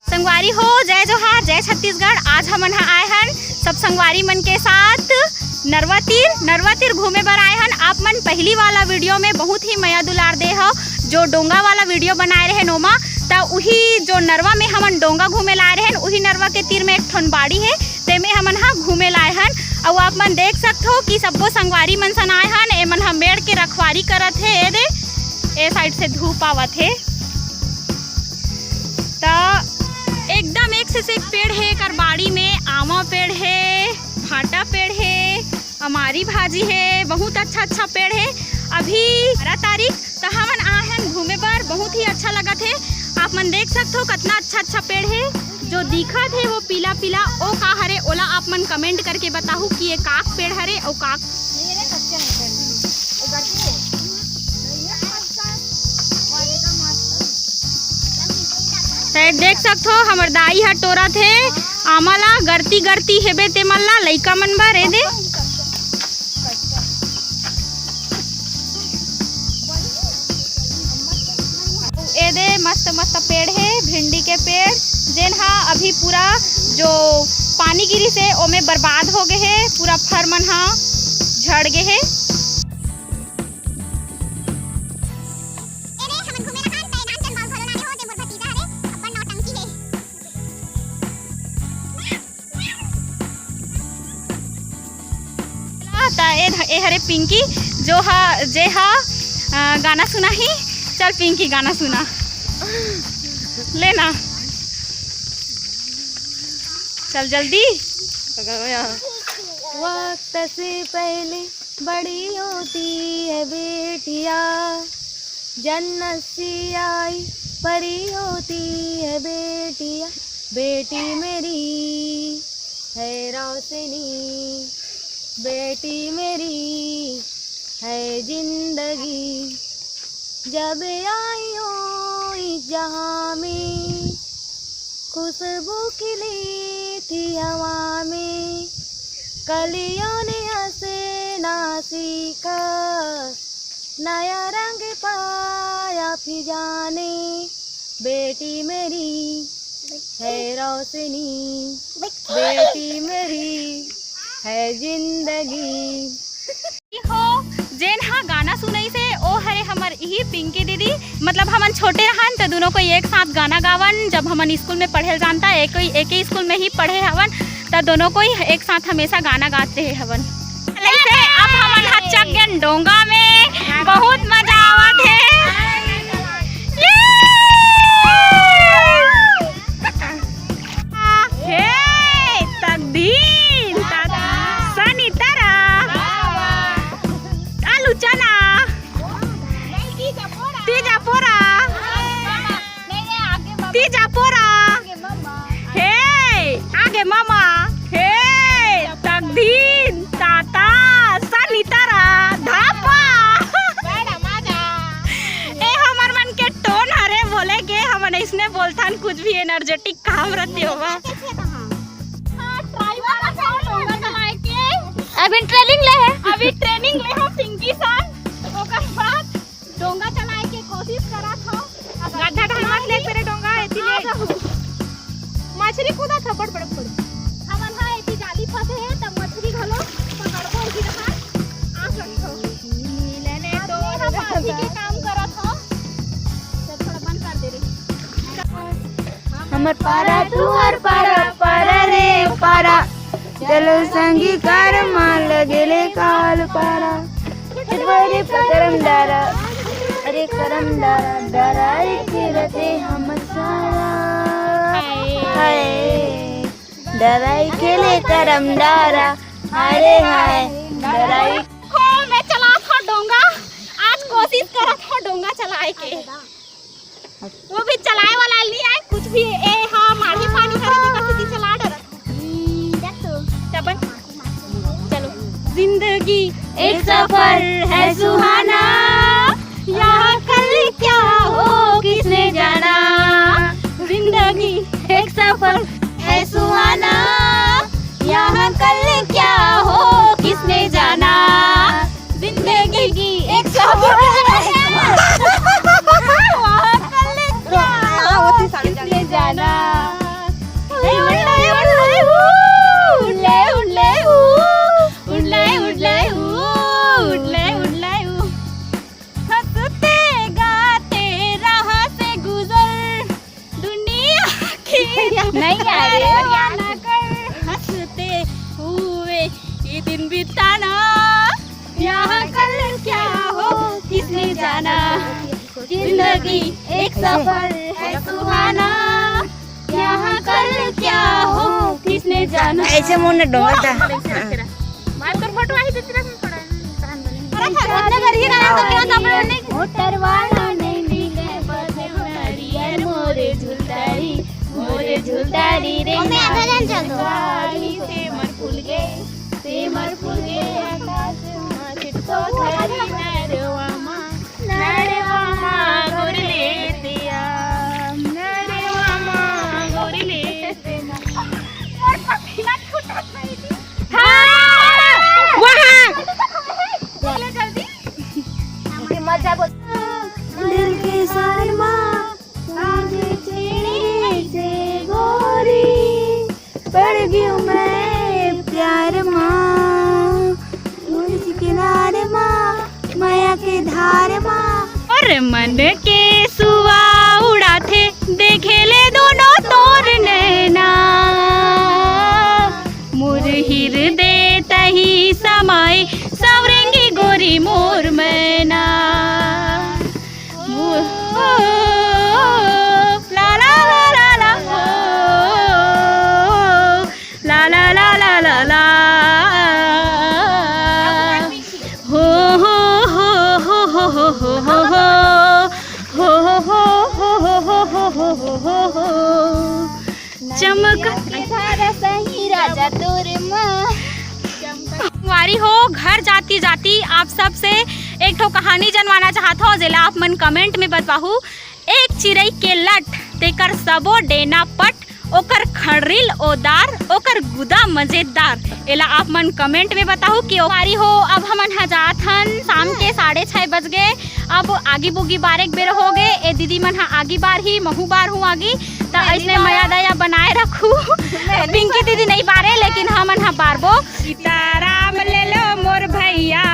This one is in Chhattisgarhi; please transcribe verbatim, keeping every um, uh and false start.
संगवारी हो, जय जोहार, जय छत्तीसगढ़। आज हमन ह आए हन सब संगवारी मन के साथ नरवा तीर। नरवा तीर घूमे बर आए हन। आप मन पहली वाला वीडियो में बहुत ही मया दुलार दे हव, जो डोंगा वाला वीडियो बनाए रहेन ओमा, त उही जो नरवा में हमन डोंगा घूमे लाए रहेन, उही नरवा के तीर में एक ठन बाड़ी हे, तेमे हमन ह घूमे लाए हन। अउ आप मन देख सकथो कि सब्बो संगवारी मन सन आए हन। एमन ह मेड़ के रखवारी करत हे। ए दे, ए साइड से धूप आवत हे। त एकदम एक से एक पेड़ हे एकर बाड़ी में। आमा पेड़ हे, भाटा पेड़ हे, अमारी भाजी हे, बहुत अच्छा अच्छा पेड़ हे। अभी बारह तारीख, त हमन आए हन घूमे बर, बहुत ही अच्छा लगत हे। आप मन देख सकथो कतना अच्छा अच्छा पेड़ हे। जो दिखत हे वो पीला पीला, ओ का हरे, ओला आप मन कमेंट करके बताहू कि ये काक पेड़ हरे अउ काक। साइड देख सकथो, हमर दाई ह टोरत हे आमा ला, गरती गरती हेबे ते मन ला, लइका मन बर। ए दे, ए दे मस्त मस्त पेड़ हे, भिंडी के पेड़, जेन हा अभी पूरा जो पानी गिरिस हे, ओमे बर्बाद हो गे हे, पूरा फर मन हा झड़ गे हे। ए दे, हमन घूमे रहन, त ए नान चंद बाबू घलो लाने हो, जे मोर भतीजा हरे, अब्बड़ नौटंकी हे। त ए, ए हरे पिंकी, जो हा, जे हा, अ, गाना सुनाही। चल पिंकी, गाना सुना। ले ना। चल जल्दी। वक्त से पहले बड़ी होती है बेटियाँ, जन्नत सी आई परी होती है बेटियाँ। बेटी मेरी है रोशनी, बेटी मेरी है जिंदगी। जब आई हूँ इस जहाँ में, खुशबू खिली थी हवा में, कलियों ने हंसना सीखा, नया रंग पाया फिजा ने। बेटी मेरी है रोशनी, बेटी मेरी है जिंदगी। हो, जेन हा गाना सुनइस हे, ओ हरे हमर इही पिंकी दीदी। मतलब, हमन छोटे रहन, त दुनों कोई एक साथ गाना गावन। जब हमन स्कूल में पढ़े ल जान, त एक, एक ही स्कूल में ही पढ़े हवन, त दोनों कोई एक साथ हमेशा गाना गात रहे हवन। ऐसे अब हमन ह चक गेन डोंगा में, बहुत मजा आवत हे। ये! हे, तकदीर, ता-, सनितरा, आलू चना, तीजा पोरा, तीजा पोरा, हे, आगे मामा, हे, तकदीर, ताता, सनितरा, धापा। ए, हमर मन के टोन हरे बोले के, हमन अइसने बोलथन, कुछ भी एनर्जेटिक काम रहते हो। हाँ, ट्राई वाला था डोंगा चलाए के। अभी ट्रेनिंग ले हे। अभी ट्रेनिंग ले हो पिंकी सन। ओकर बाद डोंगा चलाए के कोशिश करत हो। गड्ढा ढाल मत ले तेरे डोंगा, एती ले। हाँ, बहू। मछरी कूदा था, बड़, बड़, बड़। हमन हा एती जाली फंसे हे, तब मछरी घलो पकड़बो ही रहा। आ सकथो। मिलने तो मेरा फांसी के काम करत हो। तो थोड़ा बंद कर दे रही। हमर पारा तुहर पारा, पारा रे पारा, चलो संगी कर मान लगे ले काल पारा। फरवरी करम डारा, अरे करम डारा, डराई के रते हम सारा। हाय, डराई के ले करम डारा, अरे हाय, डराई। हो, मैं चलात हो डोंगा, आज कोशिश करत हो डोंगा चलाए के। वो भी चलाए वाला नहीं आए, कुछ भी। ए, हाँ, माढ़ी पानी करे के कथी चला डरत। चलो। जिंदगी एक सफर है सुहाना, यहाँ कल क्या हो किसने जाना। जिंदगी एक सफर है सुहाना, यहाँ कल क्या हो किसने जाना। जिंदगी की एक सफर है। वहाँ कल क्या हो किसने जाना। नहीं आ रही है। हंसते हुए ये दिन बिताना, यहाँ कल क्या हो किसने जाना। जिंदगी एक सफर है सुहाना, यहाँ कल क्या हो किसने जाना। ऐसे मुंह न डोंगता। मार तोर फोटो आई तो तेरा थोड़ा। अरे भगवान ने कर ही रहा तो क्या सब लोग नहीं। मोटर वाला नहीं मिले बस मोटरिया मोरे झुलतारी, मोरे झुलतारी रे। मम्मी आधा जन चल दो। गाड़ी से मर फूल गए, से मर फूल गए आकाश में छिटको धरी नरवा माँ। नरवा माँ गोरी लेते आ, नरवा माँ गोरी लेते आ। मोर पपीला छूटा खाई थी। हाँ, वहाँ। बोले जल्दी। मजा बोल। दिल के सारे माँ, आज छेड़े से गोरी। पड़ गयो मैं प्यार मा, मुझ किनारे मा, मया के धार मा। और मन के सुआ उड़ाथे, देखे ले दोनों तोर नैना। मोर हिरदे तही समाए, सवरेंगी गोरी मोर मैना। ओ, ओ, ओ, ला, ला, ला, ला, ला, ओ, ला, ला, ला, ला, ला, ला। हो, हो, हो। हो, हो, हो। चमक। अच्छा, सही राजा तोर माँ। संगवारी हो, घर जाती जाती आप सब से एक ठो कहानी जनवाना चाहत हो, जेला आप मन comment में बताहू। एक चिरई के लट, तेकर सबो डेना पट, ओकर खड़रिल ओदार, ओकर गुदा मजेदार। एला आप मन comment में बताहू कि ओ संगवारी हो। अब हमन ह जात हन, शाम के साढ़े छह बज गए। अब आगी बुगी बारे के बेरा हो गए। ए दीदी मन ह आगी बारही, महू बारहूँ आगी। त अइसने मया दया बनाए रखू। पिंकी दीदी नहीं बारे, लेकिन हमन ह बारबो। सीताराम ले लो मोर भैया,